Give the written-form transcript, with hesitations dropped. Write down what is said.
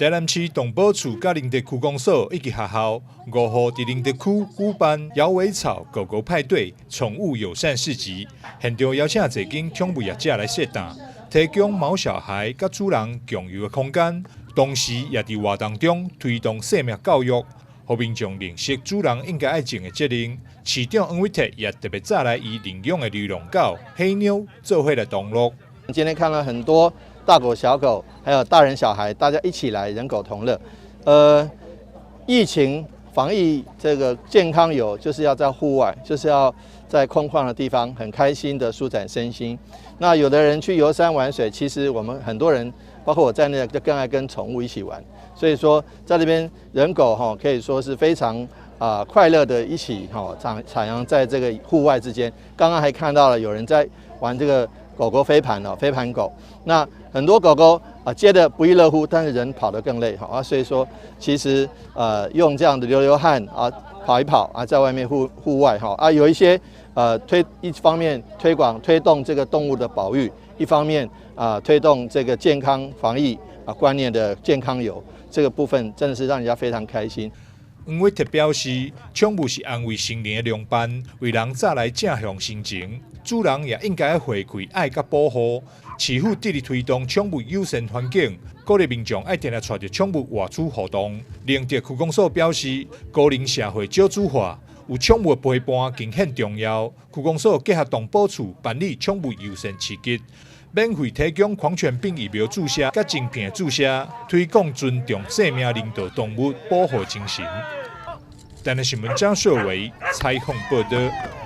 台南市動保處佮寧德區公所以及學校5號佇寧德區舉辦搖尾草狗狗派對寵物友善市集，現場邀請濟間寵物業者來設檔，提供毛小孩佮主人共遊的空間，同時也佇活動中推動生命教育，予民眾認識主人應該愛盡的責任。市長黃偉哲也特別早來伊領養的流浪狗黑妞做伙來同樂。今天看了很多大狗小狗，還有大人小孩，大家一起來人狗同樂。疫情防疫這個健康遊，就是要在戶外，就是要在空曠的地方，很開心的舒展身心。那有的人去遊山玩水，其實我們很多人，包括我在內，就更愛跟寵物一起玩。所以說，在這邊人狗哈可以說是非常快樂的一起哈徜徉在這個戶外之間。剛剛還看到了有人在玩這個狗狗飛盤哦，飛盤狗。那很多狗狗啊接得不亦樂乎，但是人跑得更累哈啊，所以說其實用這樣的流流汗啊，跑一跑啊，在外面戶外哈啊，有一些一方面推廣推動這個動物的保育，一方面啊推動這個健康防疫啊觀念的健康遊，這個部分真的是讓人家非常開心。黃偉哲表示，寵物是安慰心靈的良伴，為人帶來正向心情。主人也應該回饋愛佮保護。市府致力推動寵物友善環境，鼓勵民眾愛定定帶著寵物外出活動。寧德區公所表示，高齡社會少子化，有寵物陪伴更顯重要。區公所結合動保處辦理寵物友善市集，免費提供狂犬病疫苗注射佮晶片注射，推廣尊重生命、人道動物保護精神。台南新聞張秀維採訪報導。